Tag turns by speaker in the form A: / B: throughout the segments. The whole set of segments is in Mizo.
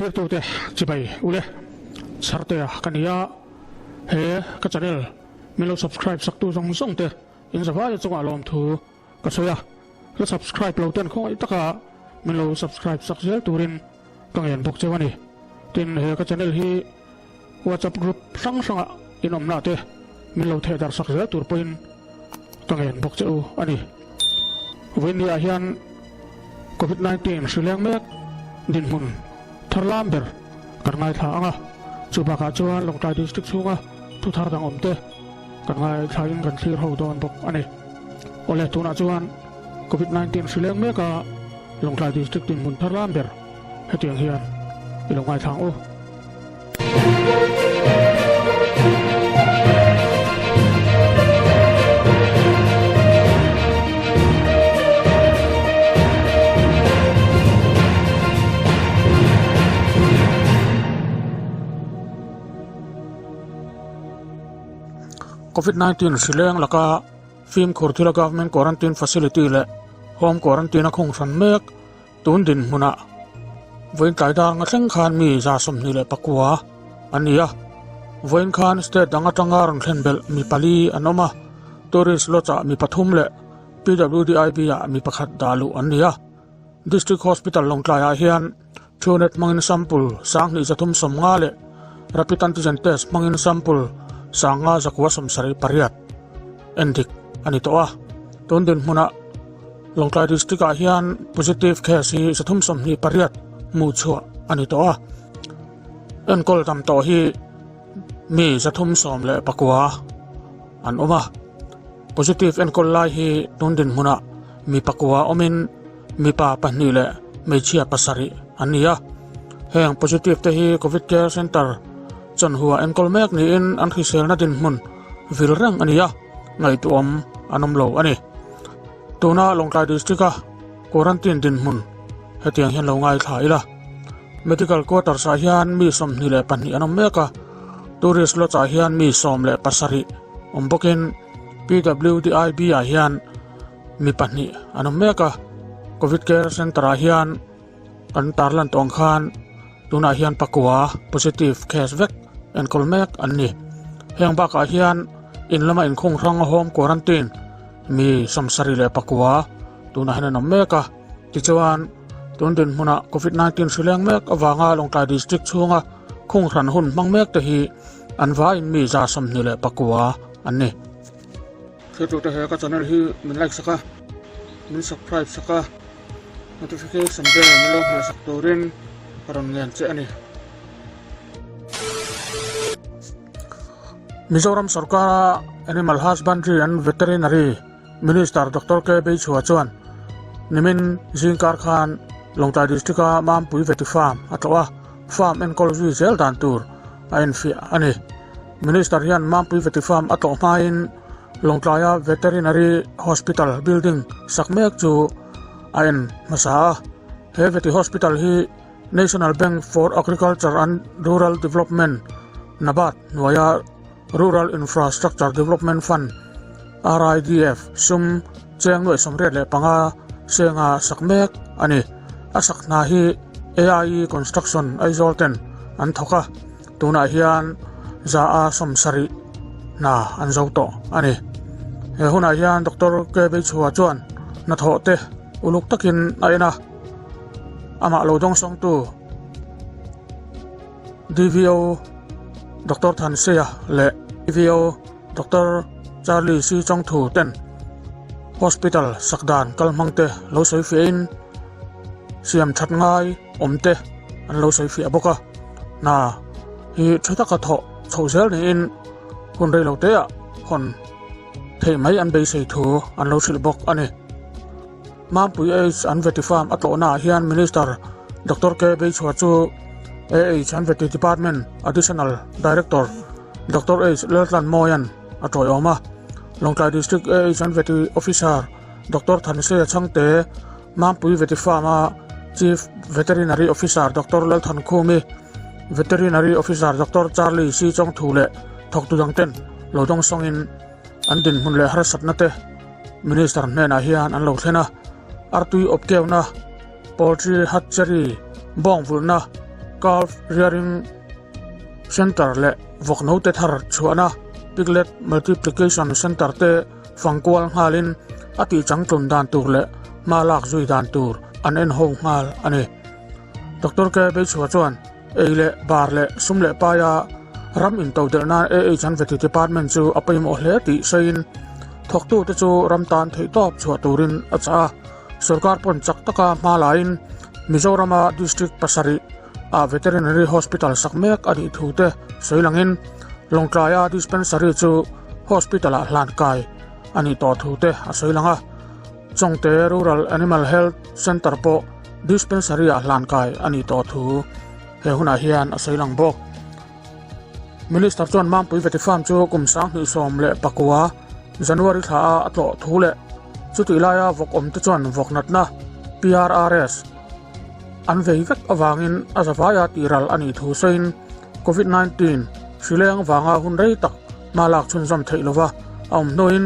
A: Thirtute chibai ule Chhartea ka ni a, he ka channel min lo subscribe saktu zawng zawng te in zavaia chungah lawmthu ka sawi a, la subscribe lo ten khawngaih taka min lo subscribe sak zel turin ka ngen bawk cheu a ni. Tin, he ka channel hi WhatsApp group hrang hrangah in awmna te min lo theh darh sak zel tur pawhin ka ngen bawk che u a ni. Vawiinniah hian Covid 19 hri leng mek dinhmun thar lam ber kan ngaithla ang a, chu bakah chuan Lawngtlai District chhunga thu thar dang awm te kan ngaithlain kan thlir ho dawn bawk a ni. Awle, tunah chuan Covid 19 hri leng meka Lawngtlai District dinhmun thar lam ber hetiang hian i lo ngaithla ang u. Covid 19 hri leng laka fimkhur thila Government Quarantine Facility leh Home Quarantine a khung hran mek. Tun dinhmunah vawiin tlai dar nga thleng khan mi 29 an ni a, vawiin khan state dang atanga rawn thlen belh mi pali an awm a, tourist lodge ah mi pathum leh PWDIB ah mi pakhat dah luh an ni a. District Hospital Lawngtlai ah hian Truenat hmangin sample 2350 leh Rapid Antigen Test hmangin sample 5178 endik a ni tawh a. Tun dinhmunah Lawngtlai District ah hian positive case hi 328 hmuh chhuah a ni tawh a, enkawl dam tawh hi mi 319 an awm a, positive enkawl lai hi tun dinhmunah mi pakua awmin mipa pahnih leh hmeichhia pasarih an ni a, heng positive te hi Covid Care Centre chawnhua enkawl mek niin an hriselna dinhmun vil reng a ni a, ngaihtuahawm an awm lo a ni. Tuna Lawngtlai District-a quarantine dinhmun hetiang hian lo ngaithla ila. Medical Quarters-ah hian mi 22 an awm mek a, Tourist Lodge-ah hian mi 17 awm bawkin PWDIB-ah hian mi pahnih an awm mek a. Covid Care Centre-ah hian kan tarlan tawh ang khan tunah hian pakua positive case vek enkawl mek an ni. Heng bakah hian in lama inkhung hrang home quarantine Mi 74 tunah hian an awm mek a, tichuan tun dinhmunah Covid 19 hri leng mek avanga Lawngtlai District chhunga khung hran hun hmang mek te hi an vaiin mi 29 an ni. Thiltute he ka channel hi min like sak a, min subscribe sak a, notification bell min lo hmeh sak turin ka rawn ngen che a ni. Mizoram sorkara Animal Husbandry and Veterinary Minister Doctor K Beichhua chuan nimin zingkar khan Lawngtlai District-a Mampui Veti Farm a tlawh a, farm enkawl zui zel dan tur a enfiah a ni. Minister hian Mampui Veti Farm a tlawh hmain Lawngtlaia Veterinary Hospital building sak mek chu a en hmasa a, he Veti Hospital hi National Bank for Agriculture and Rural Development, NABARD, hnuaia Rural Infrastructure Development Fund, RIDF, sum cheng nuaih 85 senga sak mek a ni. A sak hna hi AIE Construction Aizawl ten an thawk a, tunah hian 70% hna an zo tawh a ni. He hunah hian Doctor K Beichhua chuan hnathawh te uluk takin a en a. Amah lo dawngsawngtu DVO Doctor Thanseia leh DVO Doctor Charlie C Chawngthu ten hospital sakdan kal hmang te lo sawi fiahin siam that ngai awm te an lo sawi fiah bawk a. Hna hi tha taka thawh chhoh zel niin hun rei lo teah hawn theih mai an beisei thu an lo hrilh bawk a ni. Mampui AH an Veti Farm a tlawhnaah hian Minister Doctor K Beichhua chu AH an Veti Department Additional Director Doctor H Laltlan Mawian a tawiawm a. Lawngtlai District AH an Veti Officer Doctor Thanseia Chhangte, Mampui Veti Farm-a Chief Veterinary Officer Doctor Lalthan Khumi, Veterinary Officer Doctor Charlie C Chawngthu leh thawktu dangten lo dawngsawngin an dinhmun leh harsatna te Minister hnenah hian an lo thlen a, artui awp keuna, poultry hatchery, bawng vulhna, Calf Rearing Centre leh vawk note thar chhuahna Piglet Multiplication Centre te fangkual nghalin a tihchangtlun dan tur leh hma lak zui dan tur an en ho nghal a ni. Doctor K. Beichhua chuan ei leh bar leh sum leh paia ram intodelh nan AH an veti department chu a pawimawh hle tih sawiin thawktute chu ram tan theihtawp chhuah turin a chah a. Sorkar pawn chak taka hma laiin Mizorama district pasarih ah Veterinary Hospital sak mek a nih thu te sawi langin Lawngtlaia dispensary chu hospital ah hlan kai a nih tawh thu te a sawi lang a. Chawngte Rural Animal Health Centre pawh dispensary ah hlan kai a nih tawh thu he hunah hian a sawi lang bawk. Minister chuan Mampui Veti Farm chu kum 2019 January thla a a tlawh thu leh chutih laia vawk awm te chuan vawk natna PRRS an vei vek avangin a zavaia tihral a nih thu sawiin Covid 19 hrileng vanga hun rei tak hma lak chhunzawm theih lova a awm hnuin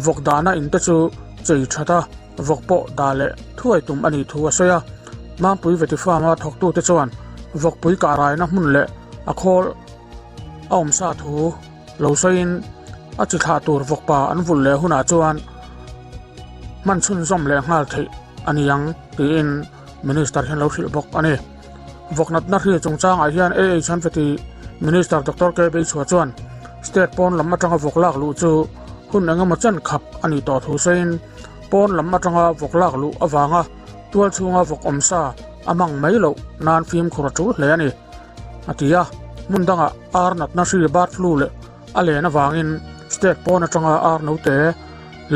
A: vawk dahna in te chu chei that a, vawk pawh dah leh thuai tum a nih thu a sawi a. Mampui Veti Farm-a thawktute chuan vawkpui kah raina hmun leh a khawl a awm sa thu lo sawiin a chi thlah tur vawkpa an vulh leh hunah chuan hman chhunzawm leh nghal theih a ni ang tiin Minister hian lo hrilh bawk a ni. Vawk natna hri chungchangah hian AH Hanfeti Minister Doctor K Beichhua chuan state pawn lam atanga vawk lak luh chu hun engemaw chen khap a nih tawh thu sawiin pawn lam atanga vawk lak luh avanga tual chhunga vawk awmsa a hmang mai loh nan fimkhur a tul hle a ni a ti a. Hmun dangah ar natna hri bird flu leh a len avangin state pawn atanga ar note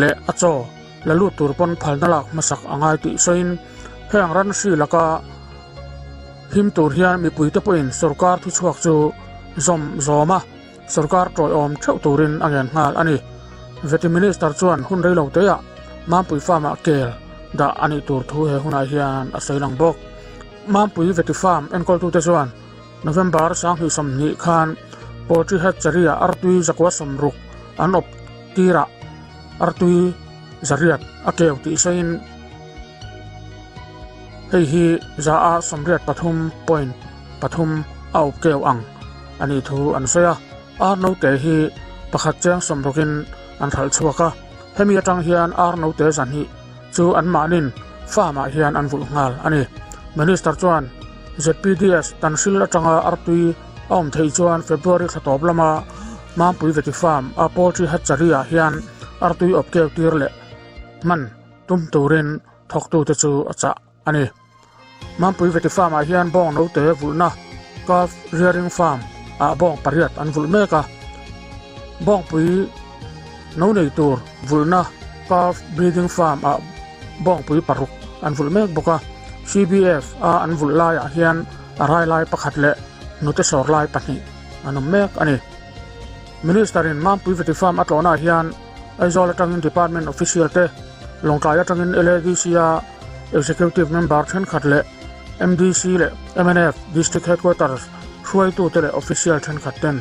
A: leh a chaw la lut tur pawn phalna lak hmasak a ngai tih sawiin heng ran hri laka him tur hian mipuite pawhin sorkar thuchhuak chu zawm zawm a, sorkar tawiawm theuh turin a ngen nghal a ni. Veti Minister chuan hun reilo teah Mampui Farm-ah kel dah a nih tur thu he hunah hian a sawi lang bawk. Mampui Veti Farm enkawltute chuan November 2020 khan Poultry Hatchery-ah artui zakua 60 an awp tirah artui zariat a keu tih sawiin hei hi za a 83.3 a awp keu ang a nih thu an sawi a. Ar note hi pakhat cheng sawmrukin an hralh chhuak a, hemi atang hian ar note zahnih chu anmahnin farm ah hian an vulh nghal a ni. Minister chuan ZPDS Tanhril atanga artui a awm theih chuan February thla tawp lama Mampui Veti Farm a poultry hatchery ah hian artui awp keu tir leh hman tum turin thawktute chu a chah a ni. Mampui Veti Farm ah hian bawng note vulhna Calf Rearing Farm ah bawng pariat an vulh mek a, bawngpui no nei tur vulhna Calf Breeding Farm ah bawngpui paruk an vulh mek bawk a, CBF a an vulh laiah hian a rai lai pakhat leh hnute sawr lai pahnih an awm mek a ni. Minister in Mampui Veti Farm a tlawhnaah hian Aizawl atangin Department official te, Lawngtlai atangin LADC a Executive Member thenkhat leh MDC leh mnf District Headquarters hruaitute leh official thenkhat ten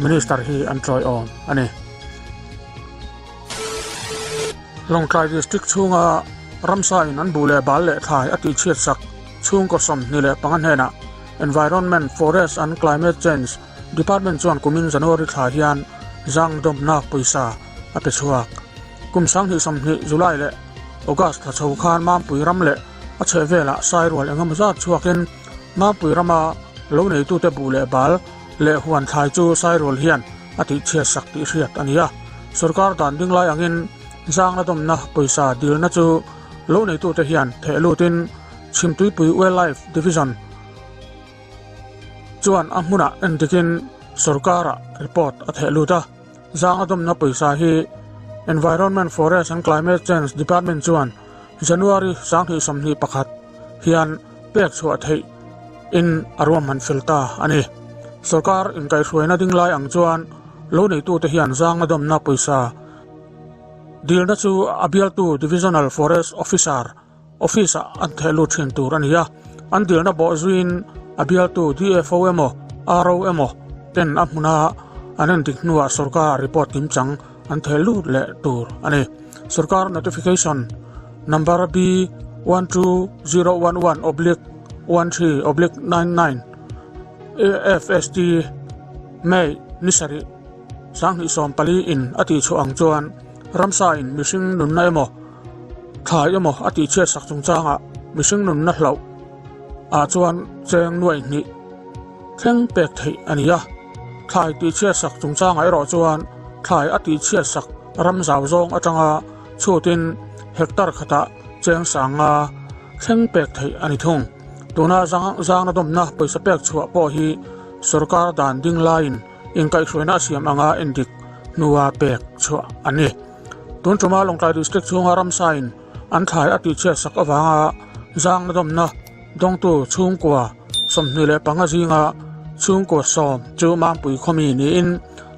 A: Minister hi an tawiawm a ni. Lawngtlai District chhunga ramsa in an buh leh bal leh thlai a tihchhiat sak chhungkaw 25 hnenah Environment, Forest and Climate Change Department chuan kumin January thla hian zang dawmna pawisa a pe chhuak. Kum 2020 July leh August thla chho khan Mampui ram leh a chhehvelah sairual engemaw zat chhuakin Mampui rama lo neitute buh leh bal leh huan thlai chu sairual hian a tihchhiat sak tih hriat a ni a. Sorkar dan ding lai angin zangna dawmna pawisa dilna chu lo neitute hian theh lutin Chhimtuipui Wildlife Division chuan a hmunah endikin sorkarah report a theh lut a. Zang a dawmna pawisa hi Environment, Forest and Climate Change Department chuan January 2021 hian pek chhuah theih in a ruahman fel ta a ni. Sorkar inkaihhruaina ding lai ang chuan lo neitute hian zang a dawmna pawisa dilna chu a bialtu Divisional Forest Officer Office-ah an theh lut thin tur a ni a, an dilna bawh zuiin a bialtu DFO emaw RO emaw ten a hmuna an endik hnuah sorkar report kimchang an theh lut leh tur a ni. Sorkar Notification Number B 12011 oblique 13 oblique 99. AFST, May ni sarih 2014 in a tihchhuah ang chuan ramsa in mihring nunna emaw thlai emaw a tihchhiat sak chungchangah mihring nunna hlauh ah chuan cheng nuai hnih thleng pek theih a ni a. Thlai tihchhiat sak chungchangah erawh chuan thlai a tihchhiat sak ram zau zawng atanga chhutin hectare khatah cheng sanga thleng pek theih a ni thung. Tuna zangna dawmna pawisa pek chhuah pawh hi sorkar dan ding laiin inkaihhruaina a siam anga endik hnua pek chhuah a ni. Tun tuma Lawngtlai District chhunga ramsain an thlai a tihchhiat sak avanga zangna dawmna dawngtu chhungkua 25 zinga chhungkua sawm chu Mampui khawmi niin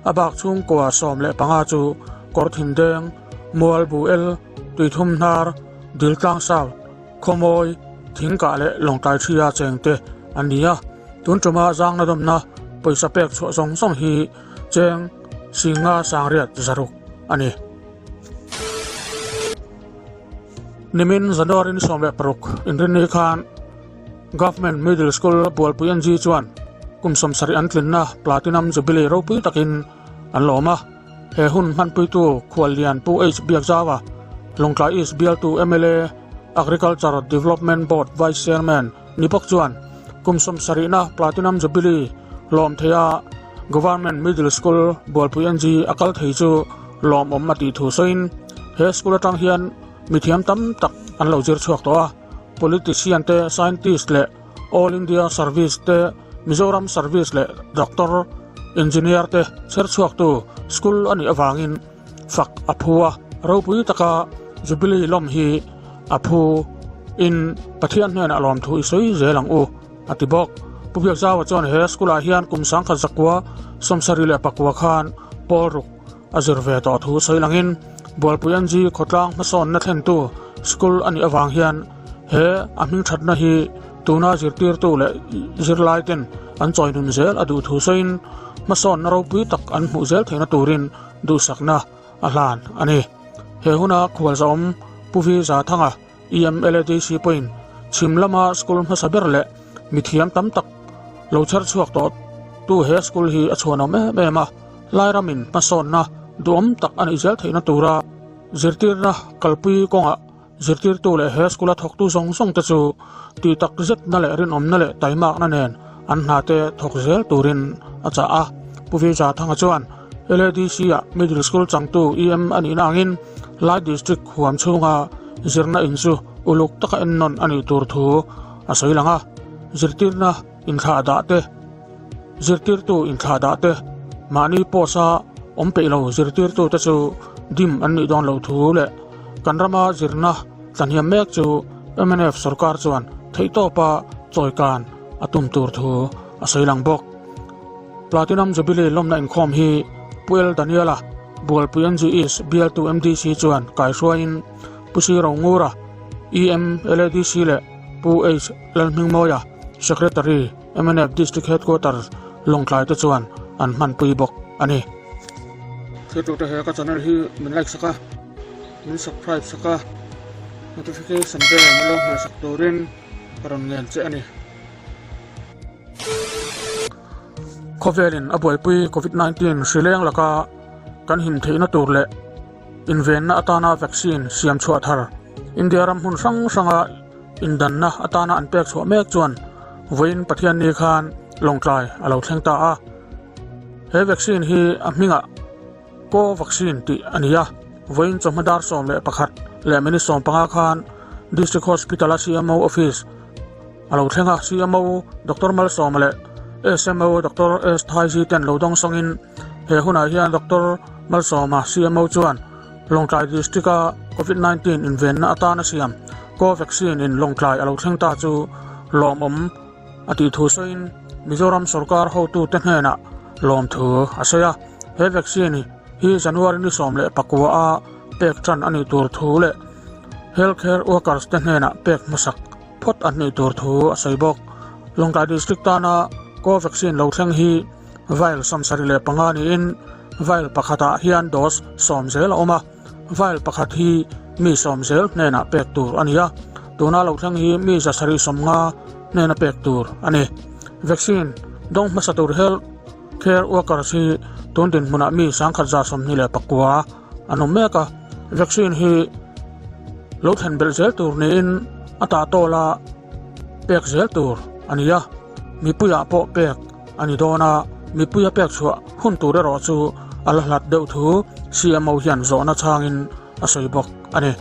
A: a bak chhungkua 15 chu Kawrthindeng, Mualbuel, Tuithumhnar, Diltlang South, Khawmawi, Thingkah leh Lawngtlai Thria chengte an ni a. Tun tuma zangna dawmna pawisa pek chhuah zawng zawng hi cheng singa sangriat zaruk a ni. Nimin January ni 16 inrinni khan Government Middle School Bualpui NG chuan kum 70 an tlinna Platinum Jubilee ropui takin an lawm a. He hun hmanpuitu Khuallian Pu H Biakzaua, Lawngtlai East bialtu mla, Agriculture Development Board Vice Chairman ni bawk chuan kum 70na Platinum Jubilee lawm theia Government Middle School Bualpui NG a kal thei chu lawmawm a tih thu sawiin he school atang hian mithiam tam tak an lo zir chhuak tawh a, politician te, scientist leh All India Service te, Mizoram Service leh Doctor, Engineer te chher chhuaktu school a nih avangin fak a phu a, ropui taka Jubilee lawm hi a phu in Pathian hnenah lawmthu i sawi zel ang u a ti bawk. Pu Biakzaua chuan he school ah hian kum 1969 khan pawl ruk a zir ve tawh thu sawi langin Bualpui NG khawtlang hmasawnna thlentu school a nih avang hian he a hmingthatna hi tuna zirtirtu leh zirlai ten an chawinun zel a duh thu sawiin hmasawnna ropui tak an hmuh zel theihna turin duhsakna a hlan a ni. He huna khualzawm Pu Vi Zathanga EMLADC pawhin chhim lama school hmasa ber leh mithiam tam tak lo chher chhuak tawh tu he school hi a chhuanawm em em a, Lairamin hmasawnna duhawm tak a neih zel theihna tura zirtirna kalpui kawngah zirtirtu leh he school a thawktu zawng zawng te chu tih tak zetna leh rinawmna leh taimakna nen an hna te thawk zel turin a chah a. Pu Vija Thanga chuan LADC-ah Middle School changtu EM a nihna angin Lai District huam chhunga zirna in chu uluk taka ennawn a nih tur thu a sawi lang a, zirtirna inthlah dah te, zirtirtu inthlah dah te, mahni post-a awm peih lo zirtirtu te chu dim an nih dawn lo thu leh kan rama zirna tlahniam mek chu mnf sorkar chuan theihtawpa chawikan a tum tur thu a sawi lang bawk. Platinum Jubilee lawmna inkhawm hi Pu L Daniela, Bualpui NG East bialtu MDC chuan kaihruaiin Pu C Rongura, EM LADC leh Pu H Lalhmingmawia, Secretary, mnf District Headquarters, Lawngtlai te chuan an hmanpui bawk a ni. Thiltute he ka channel hi min like sak a, min subscribe sak a, notification bell min lo hmeh sak turin ka rawn ngen che a ni. Khawvelin a buaipui Covid-19 hri leng laka kan him theihna tur leh invenna atana vaccine siam chhuah thar India ram hmun hrang hranga indanna atana an pek chhuah mek chuan vawiin Pathianni khan Lawngtlai a lo thleng ta a. He vaccine hi a hmingah Covaxin tih a ni a, vawiin chawhma dar 11 leh minute 15 khan District Hospital-a CMO office a lo thleng a, CMO Doctor Malsawma leh SMO Doctor S Thaiji ten lo dawng sawngin he hunah hian Doctor Malsawma CMO chuan Lawngtlai District-a Covid-19 invenna atana siam Covaxin in Lawngtlai a lo thleng ta chu lawmawm a tih thu sawiin Mizoram sorkar hotute hnenah lawmthu a sawi a. He vaccine hi January ni 19 a pek tan a nih tur thu leh healthcare workers te hnenah pek hmasak phawt an nih tur thu a sawi bawk. Lawngtlai District tana Covaxin lo thleng hi vial 75 niin vial pakhatah hian dose 10 zel a awm a, vial pakhat hi mi 10 zel hnenah pek tur a ni a, tuna lo thleng hi mi 750 hnena pek tur a ni. Vaccine. Dawng hmasa tur Health Care Workers hi tun dinhmunah mi 1129 an awm mek a, vaccine hi lo thlen belh zel tur niin a tahtawla pek zel tur a ni a, mipuiah pawh pek a ni dawn a, mipuia pek chhuah hun tur erawh chu a la hlat deuh thu CMO hian zawhna chhangin a sawi bawk a ni.